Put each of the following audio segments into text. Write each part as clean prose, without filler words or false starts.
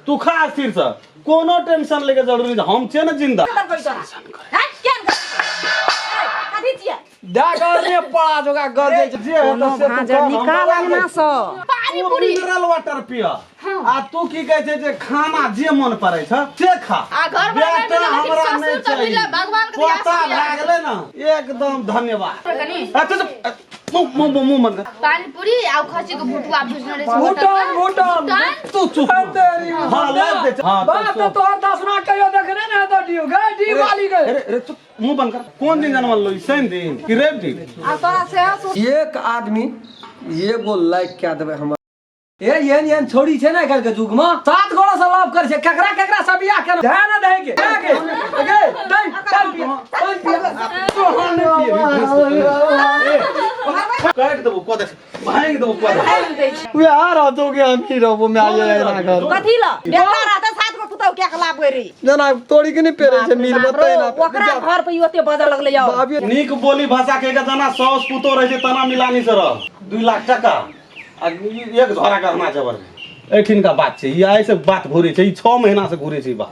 तू खा स्थिर से, कोनो टेंशन लेके जरूरी नहीं, हम छियै ने जिंदा। कथी छियै? डागर पड़ा जोगा गल जाइ छै। जे हेतौ से तू भाँजर कर, हम निकाल दवाइ अंगना दै। सँ। पानी तू पूरी। मिनरल वाटर पिय आ तू की कहै छै जे खाना जे मन पड़ै छ से खा। आ घर वाला बेटा नहि मिलल, हमरा ससुर नहि तऽ चाही। मिलल, भगवान के पोता दया से भए गेलै ने, एकदम धन्यवाद। कनी। अच्छा, अच्छा, मुँह मुँह मुँह बंद कर। पानी पूरी आ खसी के भुटुआ भुजने रहै छै। भूटान भूटान। भूटान? तू चुप। तेरी हाँ, लाइव दे। हाँ, बाप तो तो तोहर दसना कहियो देखने ने हेतौ डियो गए डी वाली गए। अरे अरे, चुप, मुंह बंद कर। कोन दिन जनमल लो, शनि दिन कि रवि दिन? आ तोरा सेहो एक आदमी एगो लाइक कए देबै हमर। ए एहन एहन छोड़ी छै ने आइ काल्हि के युग में, 7 गोड़ा से लव करै छै, केकरा केकरा से बियाह केना ध्यान न दै के के गे दई चल पिया चल पिया। तोहर नहि पिएबी। काटि देबो कऽ दे, भांगि देबो कऽ दे। वएह रहतौ के हम ही रहबो माय ये एना घर। कथी ल बेटा रहतै 7 गो पुतहु के खिलाफ रे। जेना तोड़ी के नहि पेरे छै मिल बतै ना। ओकरा घर पे ओते बजऽ लगलै यौ। भाभी नीक बोली भाषा के जना साउस पुतोह रहै छै तना मिलानी से रह। 2 लाख टका आ एक झोरा गहना जबर एहिठिनका बात छै। ई आइ से बात घुरै छै, ई 6 महीना से घुरै छै ई बात।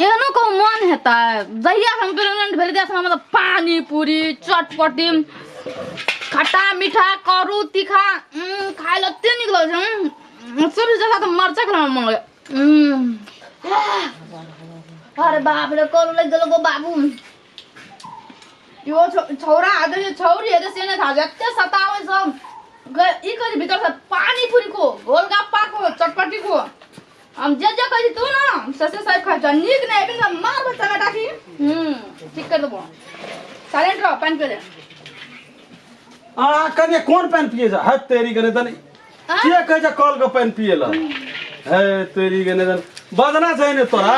एहनो कहूँ मन हेतै, जहिया हम प्रेग्नेंट भेल तहिया से हमरा मतलब पानी पूरी चटपटी खट्टा मीठा करू तीखा खाय लए एते नीक लगै छै। सबसे ज्यादा तऽ मरचाइ खाय मन लगै। अरे बाप रे, करू लागि गेलो गो बाबू। यो छौरा हेतै जे छौरी हेतै से नहि थाहा छै, एते सताबै सब। ई कहै छै भीतर से पानी पूरी को, गोलगप्पा को, चटपटी को। हम जे जे कहै छी तू ना से से सब खाइ छ। नीक नहि हेबी ने मारबै चमेटा की। ठीक कर देबो। साइलेंट रह, पानि पी ले। आ कने कोन पानि पिए छै? हे तेरी गने तनी के कहै छै कल के पानि पिए ल? हे तेरी गने तनी बजना छै ने तोरा।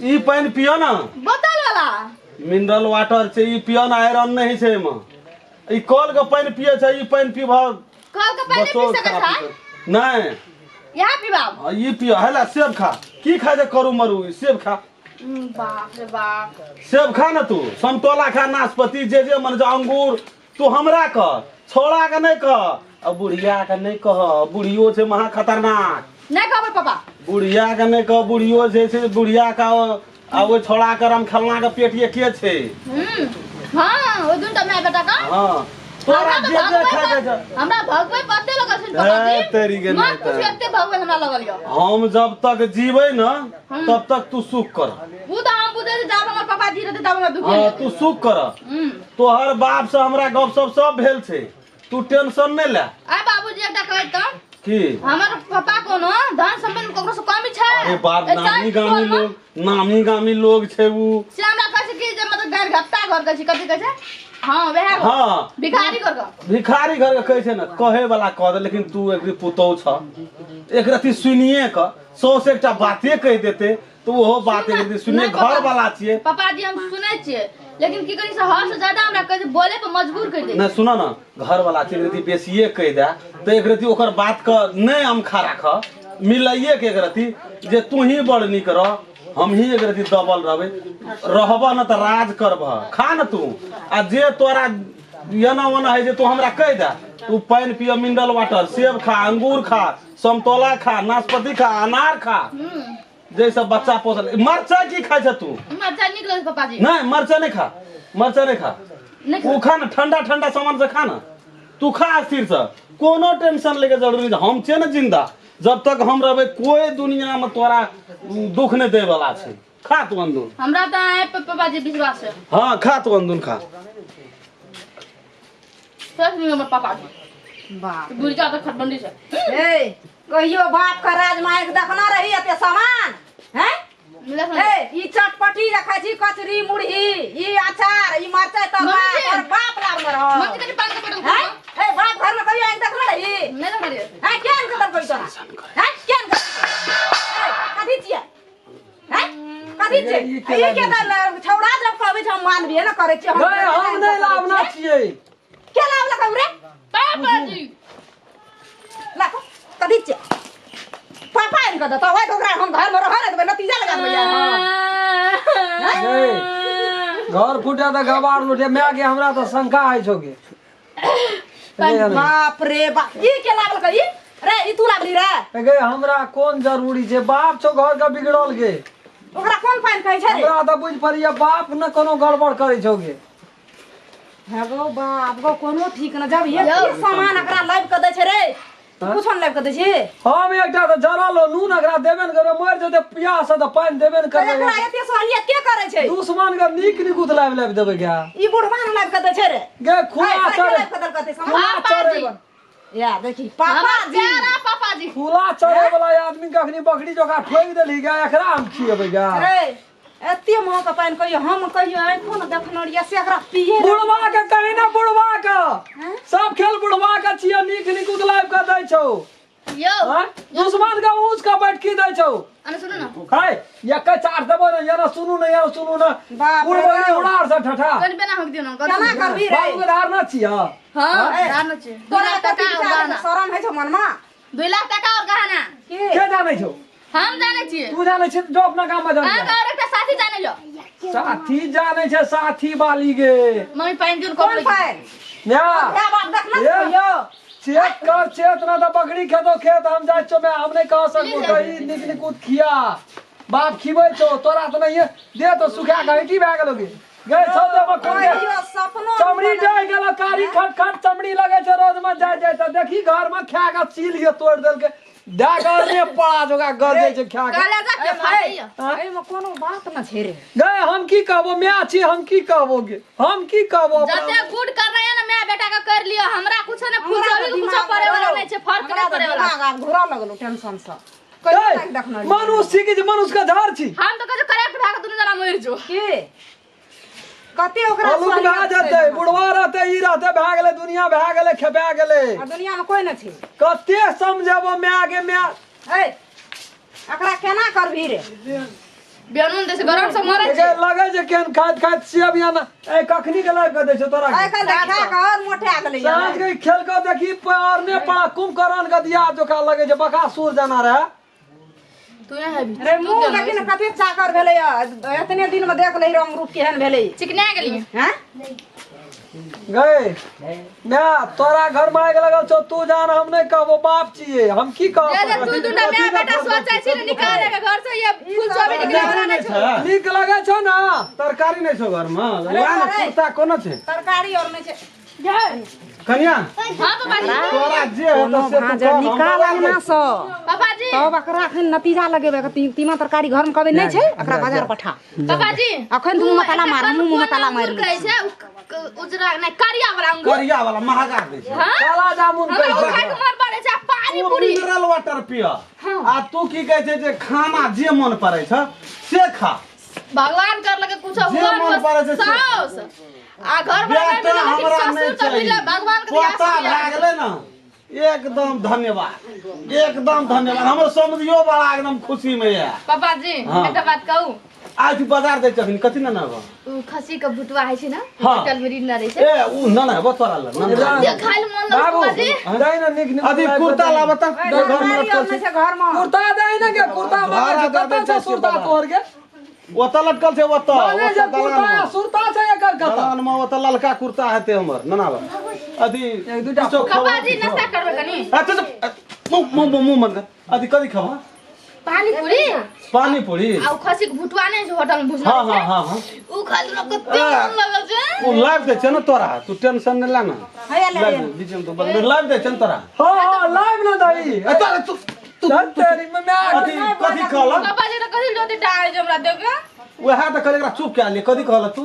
ई पानि पिय ना, बोतल वाला मिनरल वाटर छै, ई पिय ना, आयरन नहीं छै एमे। ई कल के पानि पिए छै, ई पानि पीबह कल के पानि पी सकै छै? नहीं। यहाँ पीबाब। हाँ, ई पिय। हेला सेब खा, की खाय छै करू मरू, ई सेब खा। बाप रे बाप। सेब खा ना तू, समतोला खा, नाशपाती जे जे मन छै, अंगूर। तू हमरा कह, छोड़ा के नहीं कह, आ बुढ़िया के नहीं कह, बुढ़ियो छै महा खतरनाक। नहीं कहबै पापा। बुढ़िया के नहीं कह, बुढ़ियो जे छै बुढ़िया का आ ओहि छोड़ा के राम खेलना के पेट एके छै। हाँ, ओहि दुनू टा my बेटा का। हाँ, तोरा हमरा जे जे भगबै खाय के पर- छै। हमरा भगबै पते लगल छै पापा जी। तेरी के मत नहीं पूछू, एते भगबै हमरा लगल यौ। हम जब तक जीबै ना तब तक तू सुख कर। उ तऽ हम बुझै छी, जब हमर पापा जी रहतै तब हमरा दुख हाँ, नहि। तू सुख कर। तोहर बाप से हमरा गपशप सब भेल छै, तू टेंशन नहि ले। आय बाबूजी एकटा कहै तऽ की हमर पापा कोनो धन संपत्ति में ककरो से कमी छै? अरे बाप, ए, नामी चारि गामी टोल में लोग, नामी गामी लोग छै उ। से हमरा कहै छै कि जे मतलब गारि घप्ता घर कहै छै, कथी कहै छै? हाँ, वएह घर। हाँ। भिखारी घर के। भिखारी घर के कहै छै ने, कहै वाला कह दे, लेकिन तू एक पुतोह छ, एक रति सुनिए क सौ से एकटा बाते कहि देते तऽ ओहो बात एक रति सुनिए, नहि, घर पापा- वाला छियै। पापा जी हम सुनै छियै, लेकिन की करी से हद से ज्यादा हमरा कहै छै, बोले पर मजबूर कर दे। नहि सुन न, घर वाला छै, एक रति बेसिए कहि दे तऽ एक रति ओकर बात के नहि अमखा राख, मिलाइए के एक रति जे तू ही बड़ नीक रह, हम ही एक रति दबल रहबै, रहबह न तऽ राज करबह, खा न तू। आ जे तोरा एना ओना होइ छै तू हमरा कहि दे। तू पानि पिय, मिनरल वाटर, सेब खा, अंगूर खा, समतोला खा, नाशपाती खा, अनार खा, जैसे बच्चा पोसल। मरचाइ की खाइ छ तू? मरचाइ नीक लगै छै पापाजी। नहि, मरचाइ नहि खा, मरचाइ नहि खा। नहि ओ खा न, ठंडा ठंडा सामान से खा न तू, खा स्थिर से, कोनो टेंशन लेके जरूरी नहीं। हम छियै ने जिंदा, जब तक हम रहबै कोई दुनिया में तोरा दुख नहीं दै वाला छै। खा तू अंदून। हमरा तऽ अहाँ पे पापाजी विश्वास है। हाँ, खा तू अंदून खा। सच में हमर पापाजी बाप बुढ़िया तऽ खटबंडी छै। ए कहियो बाप का राज मायक देखना रही एते सामान हैं? ए ई चटपटी रखै छी, कचरी मुरही, ई अचार, ई मरचाइ तरुआ। मम्मी जी। तोहर बाप लाबने रह। मम्मी कनि पान के बटन हैं? ए बाप घर में कहियो आनि देखने रही? नहि देखने रहियै। हैं, के आनि के देलकै तोरा? हैं, के आनि के? ए, कथी छियै? हैं, कथी छियै? ई ई के के तऽ छौड़ा जब कहबै छै हम मानबे ने करै छियै। गए, हम नहि लाबना छियै। के लाबलक रे? पापाजी। लाखो कथी छियै? पापा आनि कऽ देतौ? ओहि ओकरा हम घर में रहऽ देबै, नतीजा लगा देबै यार। गए, घर फूटे तऽ गवार लूटे माय के, हमरा तऽ शंका होइ छौ गे। बाप रे बाप, ई के लाबलक ई? रे ई तू लाबली रे गे हमरा कोन जरूरी छै बाप छौ घर के बिगड़ल गे ओकरा कोन पानि कहै छै रे हमरा तऽ बुझि पड़ैया बाप ने कोनो गड़बड़ करै छौ गे हे गो बाप गो कोनो ठीक न जब ये सामान एकरा लाबि के दै छै रे तू कुछो ने लाबि के दै छी हम एकटा तऽ जरल हो नून एकरा देबे ने करबै मरि जेतै प्यास से तऽ पानि देबे ने तऽ एकरा करबै एते सहलियत के करै छै दुश्मन के नीक निकुत लाबि लाबि देबै गे ई बुढ़वा ने लाबि के दै छै रे गे खुला ए, तोरा के चरे लाबि के देलकै सामान खुला पापा चरे जी। या देखी पापा हमर जी प्यारा पापा जी खुला चरे वाला आदमी के अखनी बकरी जोका ठोकि देलही गे एकरा हम खिएबै गे रे एते महग के पानि कहियो हम कहियो आँखो ने देखने रहियै से एकरा पिए बुढ़वा के कही ना बुढ़वा के सब खेल बुढ़वा के छियै नीक निकुत लाबि के दै छौ यौ आँय? दुश्मन के ऊँच के बैठकी दै छौ अने सुनू ना है ये चाट देबो ने ये ना सुनू ने ये ना सुनू ने बाप रे बुढ़ बकरी बाप। उड़ार से ठठा कनि बेना हक दियौ ना केना करबी रे बाबू के धार ना छियै हां धार न छियै 2 तोरा लाख कथी टका और विचार गहना शरम होइ छौ मनमा 2 लाख टका और गहना के के जानै छौ हम जानै छियै तू जानै छी जो अपना गाम में जानै अहाँके और एकटा साथी जानै लो साथी जानै छै साथी वाली गे मम्मी पानि दियौ कोन कप पानि न्या माय बाप देखना ए। कहियो चेक कर चेत ना तऽ बकरी खेतो खेत हम जाइ छौ मैं हम नहि कह सकबो कही नीक निकुत खिया बाप खिबै छौ तोरा तऽ नहीं दे तो सुखा के हटी भए गेलो गे गे छौ तऽ हमर कोन गे कहियो सपनो चमड़ी डहि गेलो कारी खट खट चमड़ी लगै छै रोज में जाय जाय तऽ देखी घर में खा के चील ये तोड़ देलकै दए के ने पड़ा जोगा गजै छै खा के कलेजा के फाटैया एहिमे कोनो बात न छै रे गए हम की कहबो माय छी हम की कहबो गे हम की कहबो अपना जते गुड कर रहे हैं ना मैं बेटा का कर लियो हमरा कुछ ने फुलचोरी के कुछ पड़े वाला नहीं छै फर्क नहीं पड़े वाला दिमाग आब घुरा लगलो टेंशन से कहियो गए, तक देखना मनुष्य छी कि जे मनुष्य के झाड़ छी हम तो कहै करेक्ट भए के दुनू जना मरि जो की कते ओकरा अलुक भए जेतै बुढ़वा रहतै ई रहतै भए गेलै दुनिया भए गेलै खेपा गेलै आ दुनिया में कोई न छै कते समझेबो माय गे माय ए एकरा केना करबी रे बेनून दे से गरम से मरै एके लगै छै केहन खाइत खाइत सेब या ना ए कखनी के लाबि के दै छौ तोरा आइ काल्हि खा के और मोटा गेलै साँझ के खेल के देखी और ने पड़ा कुंभकर्ण के दिया जोका लगै छै बकासुर जाना रहे तू यहाँ हैबी रे मुंह देखी ने कते चाकर भेलै एतने दिन में देख ले रंग रूप केहन भेलै चिकना गेलियै हैं गए ना तोरा घर में आगि लगल छौ तू जान हम नहीं कहबो बाप छियै हम की जे कहब तू दूटा माय बेटा सोचै छी ने निकाले के घर से ये फूल चोरी निकले वाला तरकारी नहीं नहि छै नीक लगै छौ ना तरकारी नहि छौ घरमे ला ने कुर्ता कोनो छै तरकारी और नहीं छै कनिया हां पापा जी तोरा जे हेतौ से तू कर, हम निकाल बना अंगना दै से पापा जी तब एकरा अखन नतीजा लगेबै तीमा तरकारी घर में कभी नहीं छै एकरा बाजार पठा पापा जी अखन तू मुँह में ताला मार मुँह में ताला मारि कहै छै उजरा नहि करिया वाला अंगूर करिया वाला महगा दै छै हां काला जामुन हमरा कहै ओ छै खाय के मन पड़ै छै आ पानी तू पूरी मिनरल वाटर पिय आ तू की कहै छै जे खाना जे मन पड़ै छ से खा भगवान कर लगे कुछ जे हुआ मन पड़ै छै से। साउस आ घर में नहीं बेटा मिले लेकिन हमरा ससुर नहि तऽ चाही मिले भगवान के पोता दिया भए गेलै ने एकदम धन्यवाद एकदम धन्यवाद हमर समझियो बड़ा एकदम खुशी में ये पापा जी हाँ। एकटा बात कहू आज बाजार दै छथिन कथी ने नेबो उ खसी के भुटुआ होइ छै ने हाँ। होटल में रिन्ना रहै छै ए उ न नेबो तोरा लग न नेबो। जे खाइ ले मन लगै बाबू पापा जी दै ने नीक नीक अथी कुर्ता लाबऽ तऽ घर में लटकल छै छै घर में कुर्ता दै ने के कुर्ता मांगे छै घर कतऽ छै छै सुरता तोहर के ओतऽ लटकल छै ओतऽ माने जे ओतऽ कुर्ता दलान मे। सुरता छै एकर कतऽ दलान में ओतऽ ललका कुर्ता हेतै हमर नना बा अथी एक दूटा किछो पापा खबर जी नाश्ता करबै कनी अच्छा मुँह मुँह मुँह बंद कर अथी कथी खबा पानी पूरी पानी पूरी आ उ खसी के भुटुआ नहि छै होटल में भुजना हाँ हाँ हाँ हाँ उ खाइ ले कते मन लगल छै ओ लाइव दै छै ने तोरा तू टेंशन नहि ले ने हैया ले लाइव बीच में तो बंद लाइव दै छै ने तोरा हाँ हाँ लाइव ना दही ए तोरा तू तू धत तेरी में मैं अथी कथी कहलक पापा जी तऽ कथी लोते डाल जे हमरा देके वएह तऽ कहलियै एकरा चुप कए लियै कथी कहलक तू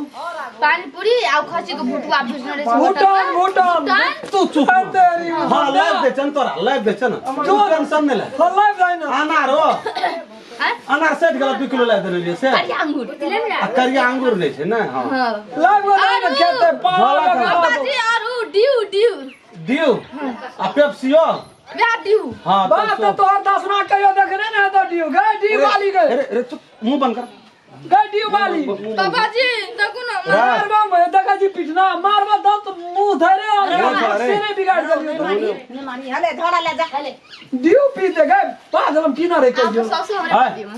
पानी पूरी आ उ खसी के भुटुआ भुजना रहै छै होटल भूटान में भूटान भूटान तू चुप धत तेरी में हाँ लाइव दै छै ने तोरा लाइव दै छै ने तू टेंशन नहि ले हाँ लाइव दही ना अनार हो आँय? अनार सठि गेल 2 किलो लाबि देने रहियै से करिया अंगूर ले आ करिया अंगूर नहि छै ने हाँ हाँ लाइव दही ना खेते पाला झलक लगा पापा जी आर उ ड्यू ड्यू दियौ आ पेप्सियो वएह ड्यू हाँ बात तो तोहर दसना कहियो देखने ने हेतो ड्यू गए ड्यू वाली गए अरे अरे चुप मुंह बंद कर गए ड्यू वाली पापा जी देखू ना मारबा में देखा जी पिटना मारबा दत मुंह धरे और सिरे बिगाड़ देलियो नहीं मानी हले झोला ले जा हले ड्यू पीते गए पाँच हम पीना रे आप कहियो ससुर हमरा हाँ। दियो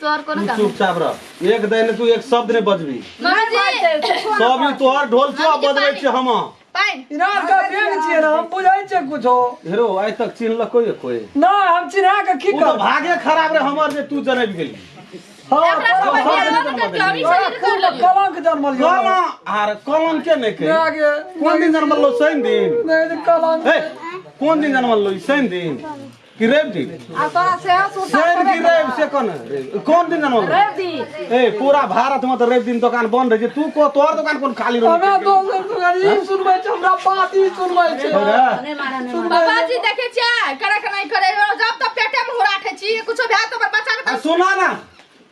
तोहर कोनो तू काम चुपचाप रह एक दिन तू एक शब्द नहीं बजबी मम्मी जी सब ई तोहर ढोल छौ मम्मी जी, बजबै पानी। छी हम पानी डाइन इनार के बेग छियै ने, हम बुझै छियै कुछो। हेरो आइ तक चिन्हलको ये कोई? नहि, हम चिन्हा के की ओ तऽ करब? भागे खराब रे हमर जे तू जनबि गेली। हाँ, एकरा सब सब बतिया जन्म के अभी देलियै। शरीर कर लेलियै। कलंक जन्मल यौ। कलम आर कलम के नहि कही। नहि गे। कोन दिन जन्मल लो? शनि दिन। नहि, कलंक। हे, कोन दिन जन्मल लो? शनि दिन कि रवि दिन? आ तोरा सेहो सुरता शनि कि रवि से कोन कोन दिन जन्मल लो? रवि दिन। ए पूरा भारत में तऽ रवि दिन दुकान बंद रहै छै, तू को तोहर दुकान कोन खाली रहै? हमे दोसर दुकान ई सुनबै छै, हमरा बात ई सुनबै छै। रे। नहि मारे, नहि मारे। बाबाजी देखे छियै करे के नहीं करे, जब तक पेटे में हुराठे छी कुछो भए त हमर बच्चा के आ त सुना ना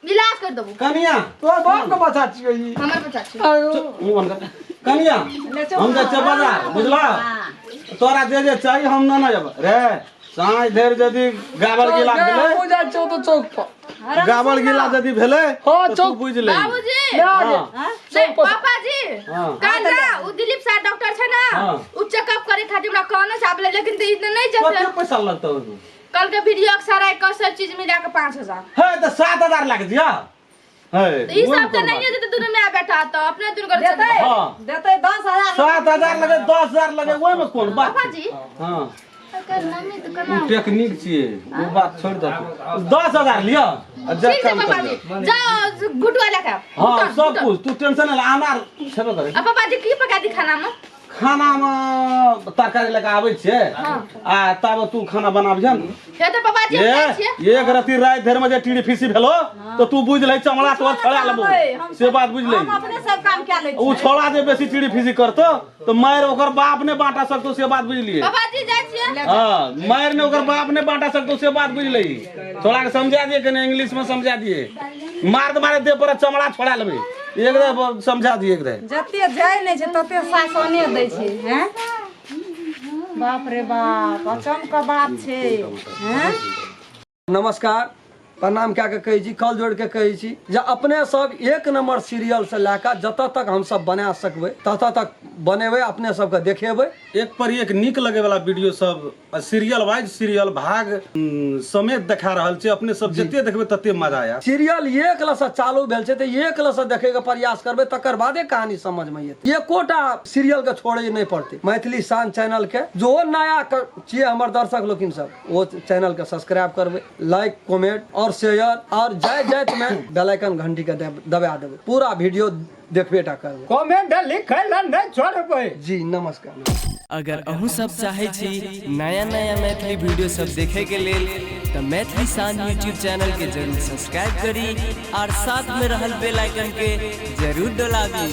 इलाज कर देबो। कनिया, तोहर बाप के बच्चा छियै ई। हमर बच्चा छी। आयो। मुँह बंद कर। कनिया, हम जाइ छियै बाजार, बुझला? तोरा जे जे चाही हम न जेबै रे। साँझ धरि यदि गाबड़ गिला भेलै, हमहूँ जाइ छियौ तऽ चौक पर। गाबड़ गिला यदि भेलै हाँ, तऽ तू चौक। बुझि ले। बाबूजी। हाँ। नहीं, पापा जी, हाँ। काल ना उ दिलीप सर डॉक्टर छै ना, हाँ। उ चेकअप करे खातिर हमरा कहने छै आबले, लेकिन तऽ ई नहीं जेतै। कते पैसा लगतौ ओहिमे? कल के वीडियो एक्सरे के सब चीज मिला के 5000। हे तऽ 7000 लागि दिया हे। तऽ ई ओहिमे सब तऽ कोन नहीं बात? जेतै दुनू माय बेटा, तऽ अपने दुनू गोटे देतै। हाँ। देतै 10,000। 7000 लगे, 10,000 लगे, ओहिमे कोन बात? पापा जी। हाँ। एकर मम्मी तऽ केना ओ टेक्निक छियै, ओ बात छोड़ि दे। 10,000 लिअ आ जा ठीक छै काम पापा कर। जी, जाओ गुटुआ लए के आउ। हाँ, घुटन, सब घुटन। कुछ तू टेंशन नहीं ले, अनार छेबे करे। आ पापा जी, की पका दी खाना में? खाना में तरकारी लए के आबै छियै आ तब तू खाना बनाबिहन। हे तऽ पापा जी, हम ये जाइ छियै। एक रति राति धरि में जे टीड़ी फीसी भेलो तऽ तू बुझि लही चमड़ा तोहर छोड़ा लेबो, से बात बुझि लही। हम अपने सब काम कए लै ओ छियै। छोड़ा जे बेसी टीड़ी फीसी करतो तऽ मारि ओकर बाप ने बांटा सकतो, से बात बुझलियै? पापा जी, जाइ छियै। हाँ, मारि ने ओकर बाप ने बांटा सकतो, से बात बुझि लही। छोड़ा के समझा दिए कने, इंग्लिश में समझा दिए। मार दे मारे देह पर चमड़ा छोड़ा लेबै, एक दे समझा दिए एक दे। जते जाइ नहि छै तते शासने दै छै। हैं बाप रे बाप, अचम के बात छै। हैं नमस्कार, प्रणाम कए के कहै छी, कल जोड़ के कहै छी जे अपने सब एक नंबर सीरियल से लए कऽ जतऽ तक हमसब बना सकबै ततऽ तक बनेबै, अपने सबके देखेबै। एक पर एक नीक लगे वाला वीडियो सब सीरियल वाइज सीरियल भाग समेत देखा रहल छै। अपने सब जते देखबै तते मजा आयत। सीरियल एक लसँ चालू भेल छै तऽ एक लसँ देखै के प्रयास करबै, तकर बादे कहानी समझ में एतै। एकोटा सीरियल के छोड़ै नहि पड़तै। मैथिली शान चैनल के जो नया छियै हमर दर्शक लोकिन सब, ओ चैनल के सब्सक्राइब करबै, लाइक कमेंट और शेयर, और जाय जाइत में बेल आइकन घंटी के दबा देबै। पूरा वीडियो देखबे टा करबै। कमेंट लिखै लए नहि छोड़बै। जी नमस्कार। अगर अहूँ सब चाहे छी नया नया मैथिली वीडियो सब देखे के लेल तऽ मैथिली शान यूट्यूब चैनल के जरूर सब्सक्राइब करी और साथ में रहल बेल आइकन के जरूर दबाबी।